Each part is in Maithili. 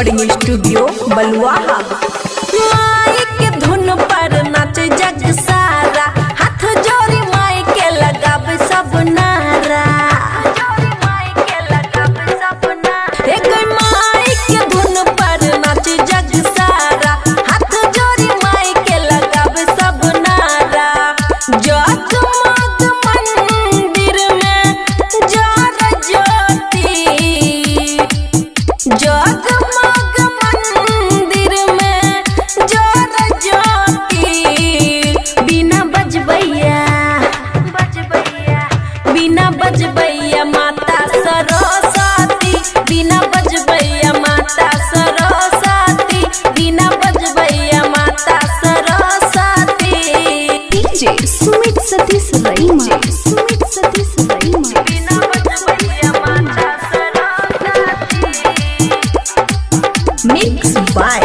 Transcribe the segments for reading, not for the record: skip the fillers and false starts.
रिकॉर्डिंग स्टूडियो बलुआहा। माई के धुन पर नाचे जग सारा, हाथ जोड़ी माई के लगावे सब नारा। हे गई माई के धुन पर नाचे जग सारा, हाथ जोड़ी माई के लगावे सब नारा। जगमग मंदिर में जर ज्योति, जगमग मंदिर में जर ज्योति। बिना बजबैया, बिना बजबैया माता सरस्वती, बिना बजबैया माता सरस्वती, बिना बजबैया माता सरस्वती। डीजे सुमित सतीश रईमा, सुमित सतीश रईमा। बिना बजबैया माता सरस्वती। मिक्स बाय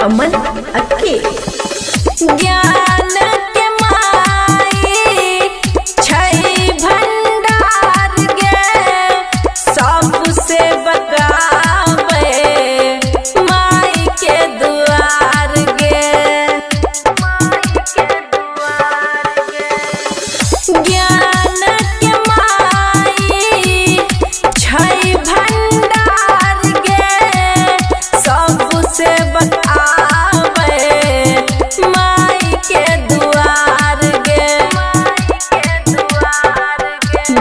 अमन अक्के। ज्ञान के माई छै भंडार गे, सबसे बकावे माई के दुआर गे। ज्ञान के माई छै भंडार गे, सबसे बकावे माई के दुआर गे।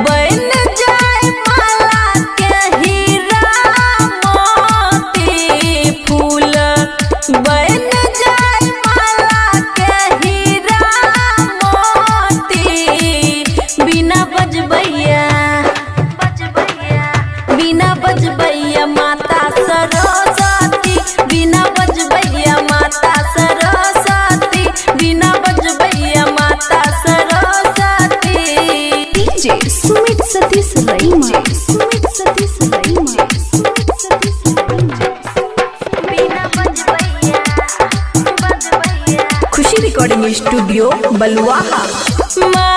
बन जाए माला के हीरा मोती फूल, बन जाए माला के हीरा मोती। बिना बजबैया, बिना बजबैया माता सरस्वती, बिना बजबैया माता सरस्वती, बिना बजबैया माता सरस्वती। डीजे सुमित सतीश रईमा, सुमित सतीश रईमा, सुमित सतीश रईमा। बिना बजबैया, बजबैया। खुशी रिकॉर्डिंग स्टूडियो बलुआहा। माँ